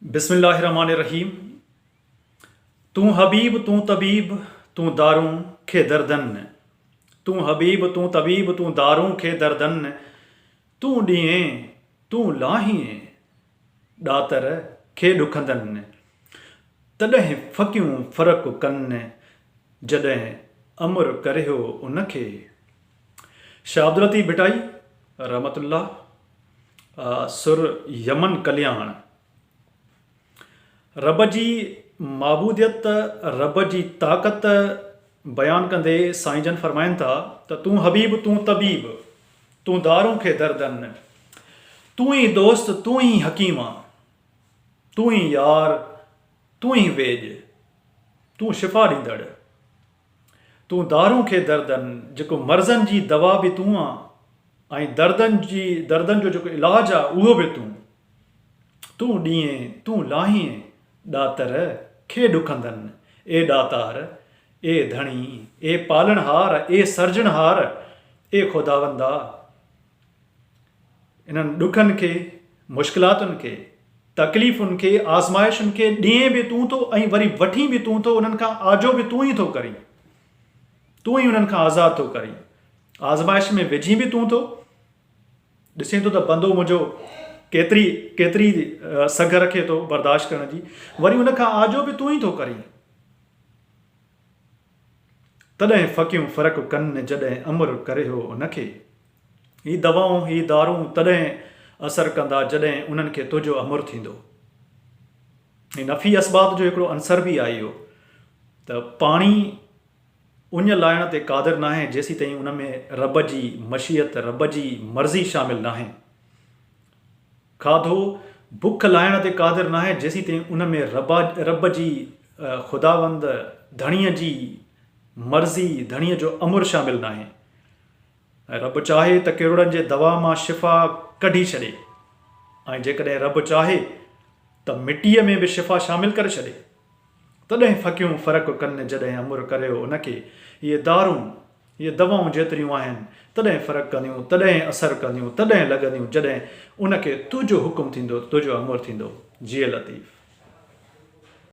بسم الله الرحمٰن الرحيم تون حبيب تون طبيب تون دارون کي دردن تون حبيب تون طبيب تون دارون کي دردن تون ڏينهين تون لاهين ڏاتر کي ڏکندن تڏهن ڦڪيون فرق ڪن جڏهن امر ڪريو ان کي شاهه عبداللطيف ڀٽائي رحمة الله سر يمن ڪلياڻ، رب جي معبوديت، رب جي طاقت بيان ڪندي سائين جن فرمائن ٿا ته تون حبيب تون طبيب، تون دارون کي دردن، تون ئي دوست تون ئي حڪيم آن، تون ئي يار تون ئي ويڄ، تون شفا ڏيندڙ، تون دارون کي دردن، جيڪو مرضن جي دوا به تون آن ۽ دردن جي دردن جو جيڪو علاج آ اهو به تون. تون ڏينهين، تون لاهينء، ڏاتر کي ڏکندن، اي ڏاتار، اي ڌڻي، اي پالڻهار، اي سرجڻهار، اي خداوندا! انهن ڏکن کي، مشڪلاتن کي، تڪليفن کي، آزمائشن کي ڏئين به تون ٿو ۽ وري وٺين به تون ٿو، انهن کان آجو به تون ئي ٿو ڪرين. تون ئي انهن کان آزاد ٿو ڪرين. آزمائش ۾ وجهين به تون ٿو. ڏسين ٿو ته بندو منهنجو ڪيتري ڪيتري سگهه رکي ٿو برداشت ڪرڻ جي، وري ان کان آجو به تون ئي ٿو ڪرين. تڏهن ڦڪيون فرق ڪن جڏهن امر ڪريو ان کي. هي دوائون، هي دارون تڏهن اثر ڪندا جڏهن انهن کي تنهنجو امر ٿيندو. هي نفي اثبات جو هڪڙو عنصر به آهي اهو ته پاڻي اڃ لاهڻ تي قادر ناهي جيسيتائين ان ۾ رب جي مشيت، رب جي مرضي شامل ناهي. کاڌو بک لاهڻ تي قادر ناهي جيسيتائين ان ۾ رب جي خداوند ڌڻيء جي مرضي، ڌڻيء جو امر شامل ناهي. ۽ رب چاهي ته ڪروڙن جي دوا مان شفا ڪڍي ڇڏي ۽ جيڪڏهن رب چاهي ته مٽيء ۾ به شفا شامل ڪري ڇڏي. تڏهن ڦڪيون فرق ڪن جڏهن امر ڪريو ان کي. اهي دارون، اهي دوائون جيتريون آهن، تڏهن فرق ڪنديون، تڏهن اثر ڪنديون، تڏهن لڳنديون جڏهن ان کي تنهنجو حڪم ٿيندو، تنهنجو امر ٿيندو. جيئي لطيف.